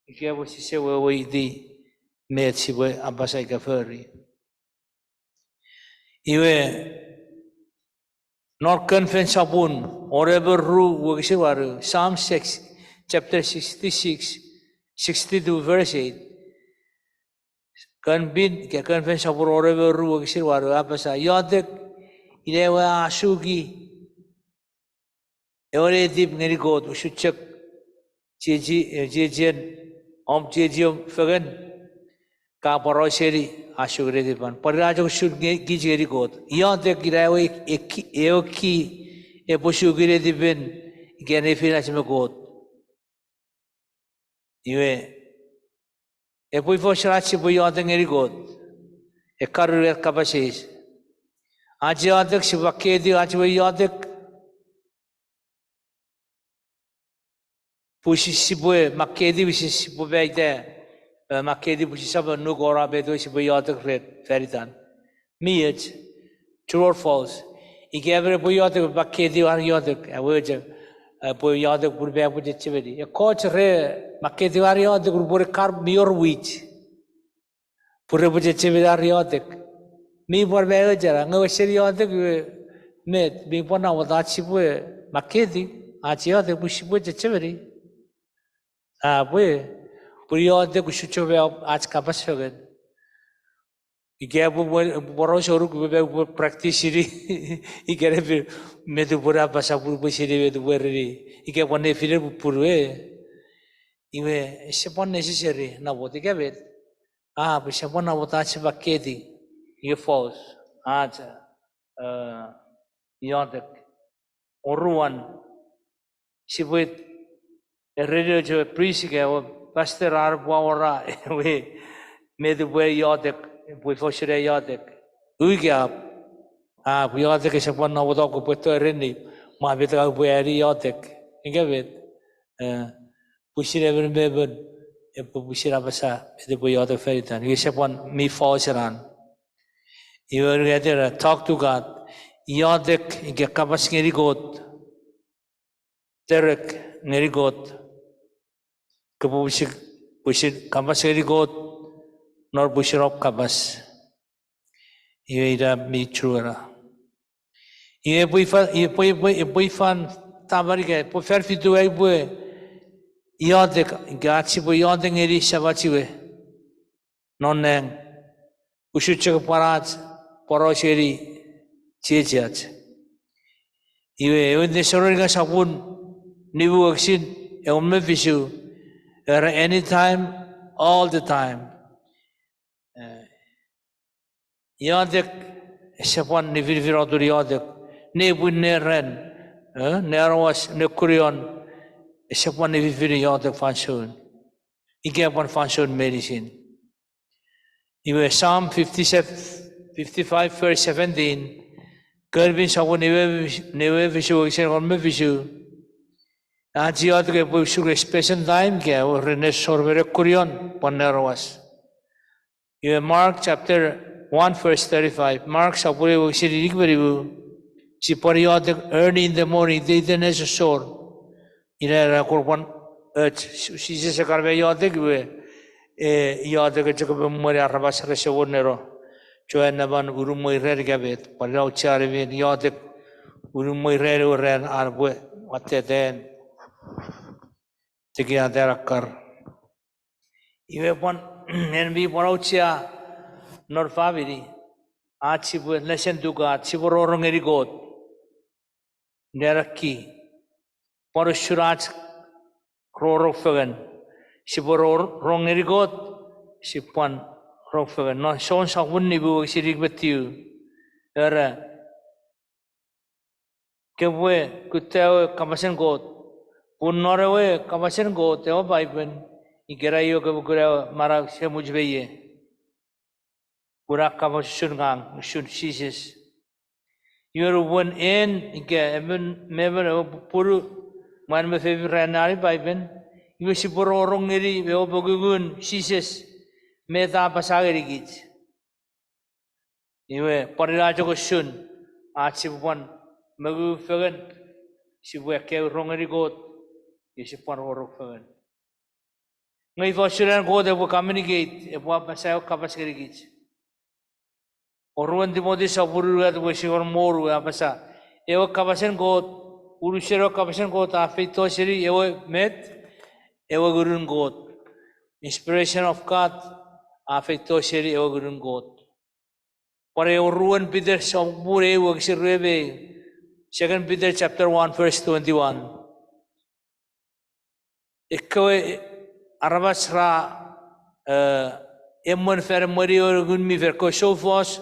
Ika epwe sise weweiti met sipwe apasa ika fori. Iwe, non Kon Fen sopun wone me ru wokisin wanu, Psalm six, chapter sixty-six, sixty-two, verse eight. Kon Fen, ika Kon Fen sopun wone me ru wokisin wanu, a apasa, iotek ina ewe a suki ewe netip ngeni Kot, usun chok chiechi, eh, chiechien, om chiechiom fengen, ka pworauseni a suki netipan. Pwan ina chok usun nge-, kich ngeni Kot. Iotek ina ewe, e ki-, ewe ki epwe suki netipen ika nefinach me Kot. Iwe, epwe ifa usun ach sipwe iotek ngeni Kot? Ekkan unungat kapas eis. Ach iotek sipwe makketiw ach sipwe iotek. Pwisin sipwe makketiw, pwisin sipwe paita, eh, makketiw pwisin sipwe nuku ora met ewe sipwe iotek ren fan itan. Mi och, true or false? Ika emon epwe iotek, makketiw ar iotek, ewe chok, epwe iotek pun epwe chechemeni. Ekkoch re makketiw ar iotek pun pwe kar mi wor wich. Pun repwe chechemeni ar iotek. Mi pwan ma ewe chok, nge ewe seni iotek, iwe met, mi pwan namot ach sipwe makketiw ach iotek pwe sipwe chechemeni. A, pwe, pwe iotek usun chok me ach kapas fengen. Ika pwe, pwe, pworaus ngonuk pwe, pwe practice-ini. Ika nepin met upwe apasa pwe, pwe seni met upwe ereni. Ika pwan nefinen pupunu e. Iwe, ese pwan necessary namot ika met. A, pwe ese pwan namot ach sipwe makketiw. Iwe false. Ach, eh, iotek. Oruan, sipwe ereni ewe priest ika ewe pastor ar pwe awora ewe met upwe iotek, pwe ifa usun iotek. Ika, a, pwe iotek ese pwan namot, kopwe to ereni, mwa met ka upwe ani iotek. Ika met, eh, pwisin emon me emon epwe pwisin apasa met epwe iotek fan itan. Iwe ese pwan mi false ena. Iwe unungat era, talk to God. Iotek ika kapas ngeni Kot. Terek ngeni Kot. Kopwe pwisin, pwisin kapas ngeni Kot non pwisin om kapas. Iwe ina mi true ena. Iwe epwe ifa, epwe, epwe, epwe ifan taman ika, epwe fan fitu ai upwe iotek, ika ach sipwe iotek ngeni Samach we non nang, usun chok pwan ach pworaus ngeni chiechiach. Iwe ewe Tesalonika sopun nimu wokisin engon me fisu, era anytime, all the time. Eh, iotek ese pwan nifinifin otun iotek. Nepwin, ne ran, eh, ne aramas, ne kunion, ese pwan nifinifin iotek fansoun. Ika pwan fansoun meinisin. Iwe Psalm fifty-seven, fifty-five verse seventeen, Kon Fen sopun nimu, nimu me fisu wokisin engon me fisu. Ach iotek epwe usun special time ika ren nesor me nekunion pwan ne aramas. Iwe Mark chapter one verse thirty-five. Mark sopun ew wokisin inik me nimu. Sipwe pwan iotek early in the morning, iteiten nesosor. Ina era kon pwan och, Jises a kan me iotek iwe, e, iotek chok me mwen aramas rese wor neno. Chon naman unumwei ran ika met, pwan ina auchean emon iotek unumwei ran ewe ran an epwe watteten tekiatan akkar. Iwe pwan, en mi pwan auchea non famini, ach sipwe listen to God, sipwe rongorong ngeni Kot. Neraki, pwan usun ach rongorong fengen, sipwe rongorong ngeni Kot, sipwe pwan rong fengen. Non Jon sopun nimu wokisin inik me tiu, era, kopwe kutta ewe kapasen Kot, pun non ewe kapasen Kot, ewe Paipen, ikenai iwe kopwe kuna ewe manau esemuch me ie. Pun a kapas usun ngang, usun Jises. Iwe nupwen en ika emon me emon ewe pupunu, mwan me fefin ra anneani Paipen, iwe sipwe rongorong ngeni ewe mongungun Jises met a apasa ngenikich. Iwe pwan ina chok usun ach sipwe pwan mongungu fengen, sipwe akkaewin rong ngeni Kot, iwe sipwe pwan rongorong fengen. Nge ifa usun an Kot epwe communicate, epwe apasa ewe kapas ngenikich? Oruen Timoti sopun unungat wokisin engon me wonu a apasa, ewe kapasen Kot, unusen ewe kapasen Kot a feito seni ewe met, ewe ngunun Kot. Inspiration of God a feito seni ewe ngunun Kot. Pwan ewe oruen Peter sopun eu wokisin rue me, Second Peter chapter one verse twenty-one. Ekkewe aramas ra, eh, emwen fan emweni ewe Ngun mi Fel, ekkewe soufos,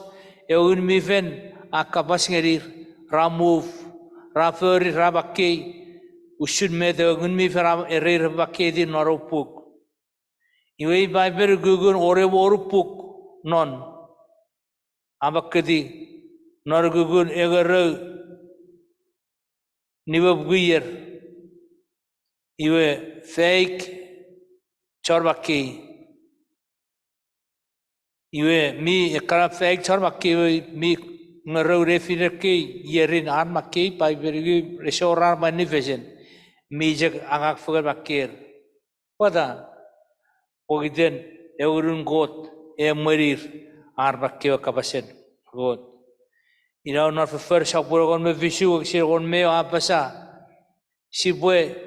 ewe Ngun mi Fel a kapas ngenir, ra move, ra fori, ra makkei usun met ewe Ngun mi Fel a ereni repwe makkeiti non ewe puk. Iwe ei Paipen ukukun wone me wonu puk non, a makketiw non ukukun engerou nimepuku ier. Iwe faik chon makkei. Iwe mi ekkana faik chon makkei, iwe mi ngerou nefiner kei ierin ar makkei Paipen, iwe rese wor ar mwanifesen, mi chok angang fengen makkeer. Pwata? Pokiten ewe Ngunun Kot a emwenir ar makkei ewe kapasen Kot. Ina non Fofor sopun engon me fisu wokisin engon me eu a apasa, sipwe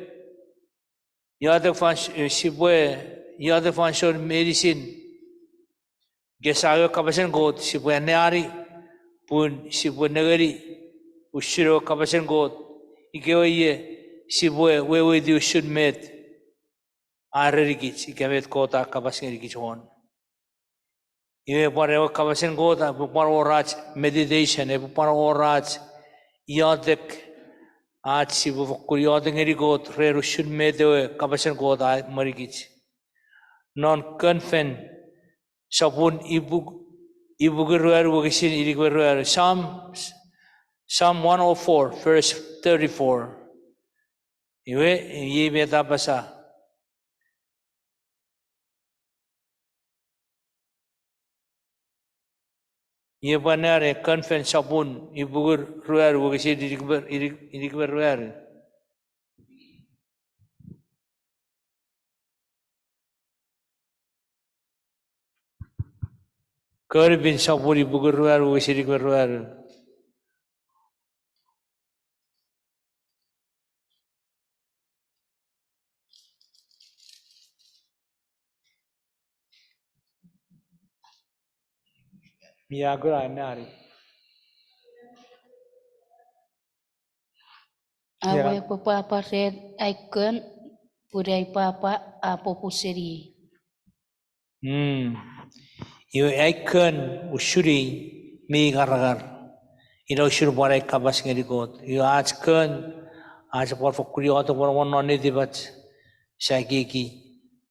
iotek fans-, eh, sipwe iotek fansoun meinisin. Ika sia ewe kapasen Kot sipwe anneani, pun sipwe nengeni usun ewe kapasen Kot, ikewe ie sipwe weweiti usun met a erenikich, ika met Kot a kapas ngenikich won. Iwe pwan ewe kapasen Kot epwe pwan wor ach meditation, epwe pwan wor ach iotek, ach sipwe fokkun iotek ngeni Kot ren usun met ewe kapasen Kot a emwenikich. Non Kon Fen sopun ipuk-, ipuku ruanu wokisin inik me ruanu, Psalm, Psalm one oh four, verse thirty-four. Iwe, iei met a apasa. Iwe pwan are Kon Fen sopun ipuku ruanu wokisin inik me, inik, inik me ruanu. Kon Fen sopun ipuku ruanu wokisin inik me ruanu. Mia kuna nari. Awe pwapwa ren ai kon, pun ai pwapwa a popun seni. Mm. Iwe ai kon usun i mi ngarangar. Ina usun pwan ai kapas ngeni Kot. Iwe ach kon, ach pwan fokkun iotek pwan won non netipach. Sia ekieki,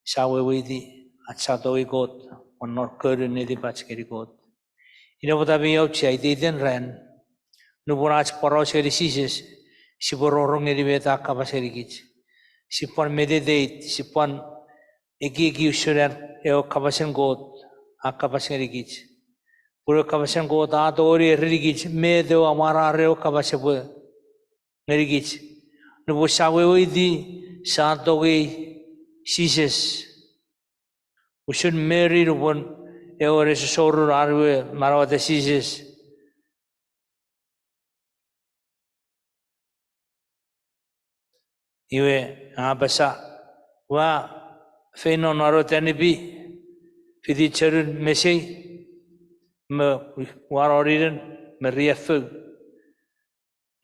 sia weweiti, ach sia tongei Kot, won non konun netipach ngeni Kot. Ina pwata mi auchea iteiten ran, nupwen ach poraus ngeni Jises, sipwe rongorong ngeni met a kapas ngenikich. Sipwe pwan meditate, sipwe pwan ekieki usun an ewe kapasen Kot a kapas ngenikich. Pun ewe kapasen Kot a tongeni erenikich met ewe amwarar ewe kapas epwe ngenikich. Nupwen sia weweiti, sia tongei Jises. Usun Mary nupwen ewe re sosorun ar we manaueta Jises. Iwe, a apasa, ua feino non ewe tanipi, fiti chonun mesei, me ua noninen, me riaffou.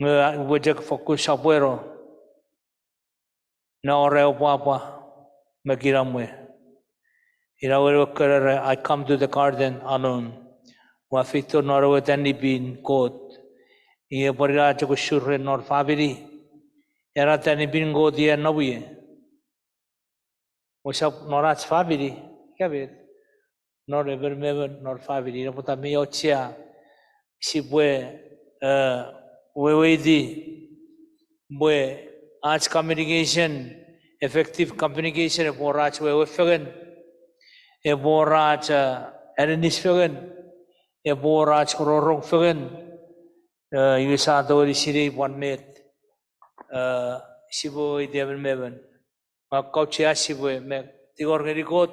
Nge upwe chok fokkun sopweno, ne ore ewe pwapwa me kinamwe. Ina wewen ewe kon era, I come to the garden alone. Ua feito non ewe tanipin Kot. Iwe pwan ina chok usun ren non famini. Ena tanipin Kot ia nom ie. Wesap non ach famini, ika met. Non emon me emon non famini. Ina pwata mi auchea sipwe, eh, weweiti pwe ach communication, effective communication, epwe wor ach wewe fengen, epwe wor ach, uh, aninis fengen, epwe wor ach rongorong fengen, uh, iwe sia tongeni sinei pwan met, uh, sipwe weweiti emon me emon. Nge kauchea sipwe me tingor ngeni Kot,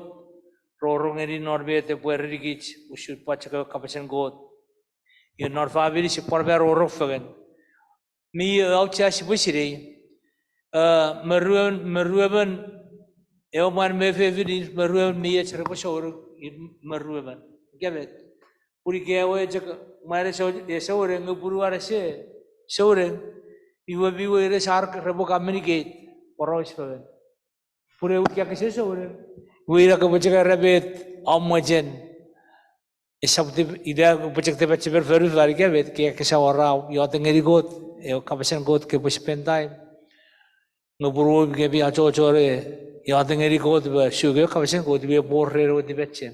rongorong ngeni non met epwe erenikich usun pwan chok ewe kapasen Kot. Iwe non famini sipwe pwan me rongorong fengen. Mi auchea sipwe sinei, uh, me ruemon, me ruemon, ewe mwan me fefin, me ruemon mi och repwe souneng, me ruemon. Ika met. Pun ika ewe chok mwan e souneng, nge punuan ese souneng, iwe mi weires ar repwe communicate poraus fengen. Pun ewe ika kese souneng, iwe ina kopwe chok era met om mochen. Esap tip-, ina kopwe chok tipachem me fonufan ika met, ika kese wor om iotek ngeni Kot, ewe kapasen Kot kopwe spend time. Nge pun wou ika mi achocho ne iotek ngeni Kot me suk ewe kapasen Kot, iwe epwe wor ren ewe tipachem.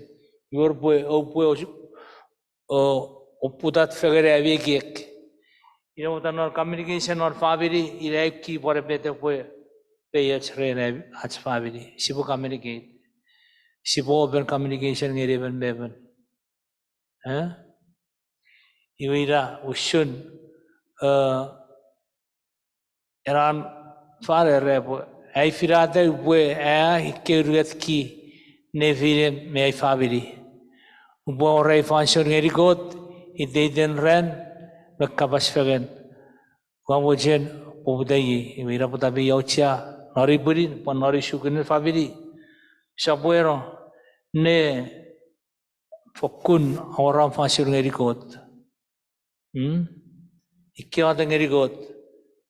Iwe pwe, oupwe osu-, o, oputat fengen ami ekiek. Ina pwata non communication non famini, ina ew key pwan met epwe feioch ren ach famini. Sipwe communicate. Sipwe open communication ngeni emon me emon. Eh? Iwe ina usun, eh, ena fan era pwe, ai finata upwe aea ekkei unungat key nefinem me ai famini. Upwe wor ai fansoun ngeni Kot, iteiten ran, me kapas fengen. Ua mochen poputa iei, iwe ina pwata mi auchea, non ei pwinin, pwan non ei sukunen famini. Sopweno, ne fokkun awora fansoun ngeni Kot. Hmm? Ika iotek ngeni Kot,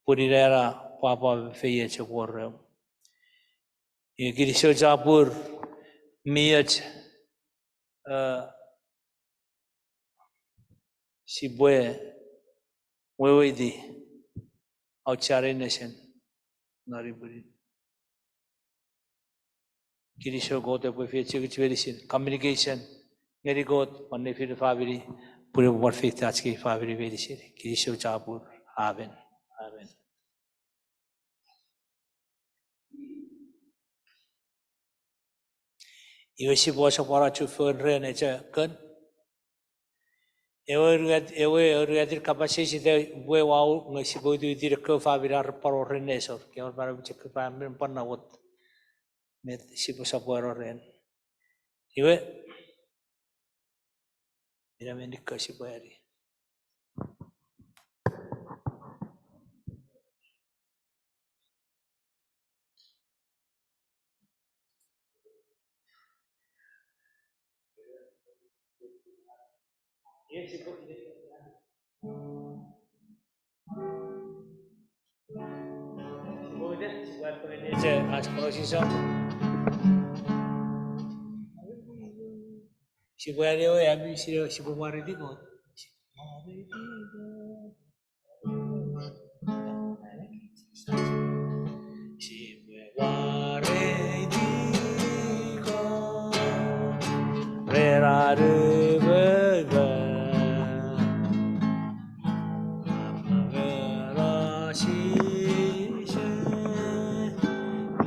pun ina ena pwapwa me feioch epwe wor reom. Iwe kinisou chapur, mi och, eh, sipwe weweiti auchean ei nesen non ei pwinin. Kinisou Kot epwe feiochukich meinisin. Communication ngeni Kot, pwan nefinen famini, pun epwe pwan feita ach kei famini meinisin. Kinisou chapur. Amen. Amen. Iwe sipwe sopweno chufengen ren echo kon. Ewe unungat-, ewe unungatin kapas eis ita upwe wau nge sipwe witiwiti ekkewe famini ar repwe wor ren nesor. Ke wor manauen chok famini pwan nawot. Met sipwe sopweno ren. Iwe. Ina met ika sipwe ani. Sipwe ani ewe ami sipwe mwareiti Kot. Sipwe mwareiti Kot ren an upwe, upwe, upwe,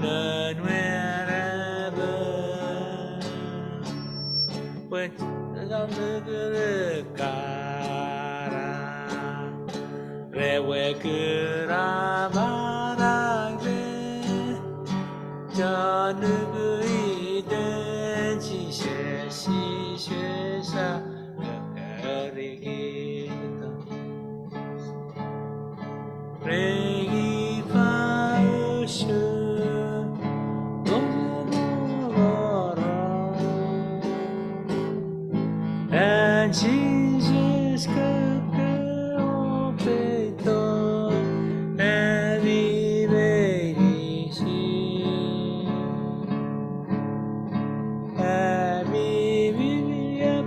non wherever. Pwe, ega mekere kara. Rewe kura manang me. Chon nuku iten Jises, Jises a, karikito. Regi fausu, tomororo. And Jesus could go peito, and he made it easy. And he will be a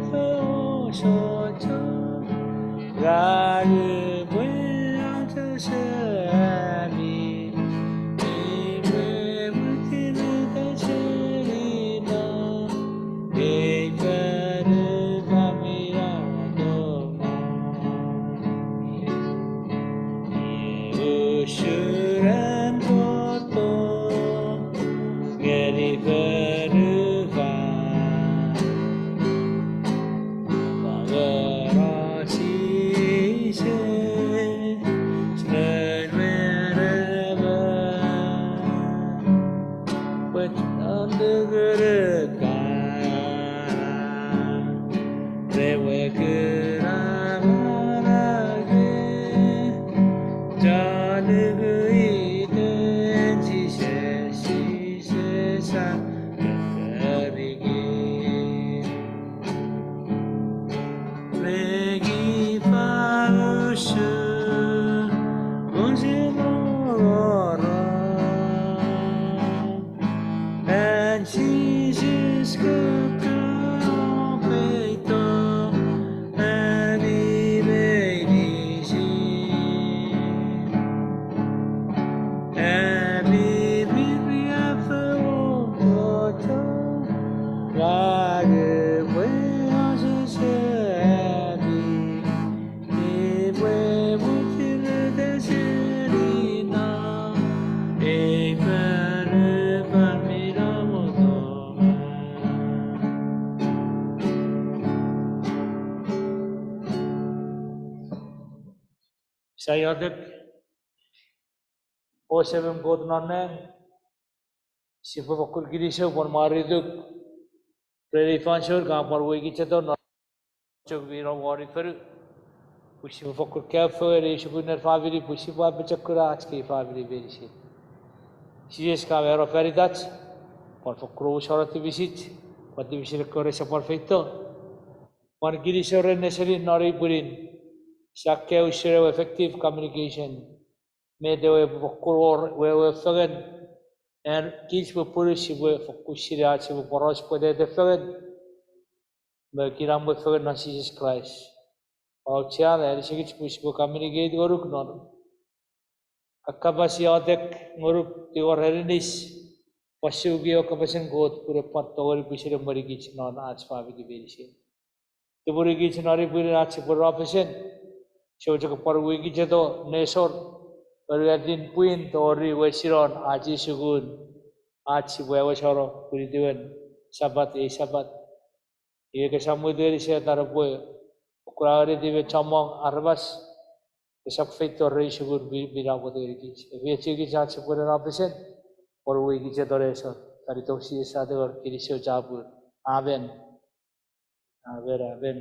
Sia iotek. O Semem Kot non nang, sipwe fokkun kinisou pwan mwareituk ren ei fansoun ka pwan wei kicheto non chok mi nom won ei fonu, pwe sipwe fokkun kaeo fengen ei sukunen famini pwe sipwe apochokuna ach kei famini meinisin. Jises, ka mano fan itach, pwan fokkun omusano tipisich, pwan tipisin ekkewe rese pwan feito. Pwan kinisou ren nesenin non ei pwinin, sia kaeo usun ewe effective communication, met ewe fokkun wor wewe fengen, an kich pwe pwunu sipwe fokkun sinei ach sipwe poraus pwetete fengen, me kinamwe fengen non Jises Kraist. Auchean anisikich pwe sipwe communicate ngonuk non kakkapas, iotek ngonuk, tingor aninis, pwan suki ewe kapasen Kot pwe epwe pwan tongeni pwisin emwenikich non ach famini meinisin. Tumunukich non ei pwinin ach sipwe no fesen, sipwe chok pwan wei kicheto nesor, anuatin pwin tori wesinon ach ei sukun, ach sipwe awesano pwinitiwen Sapat ei Sapat. Iwe ke sa mut ngeni Setan epwe kuna weniti me chommong aramas, esap feito ren ei sukun mi, mi namot ngenikich. Efeiochukich ach sipwe no fesen, pwan wei kicheto nesor. Fan itom Jises ate wor kinisou chapur. Amen. Amen, amen.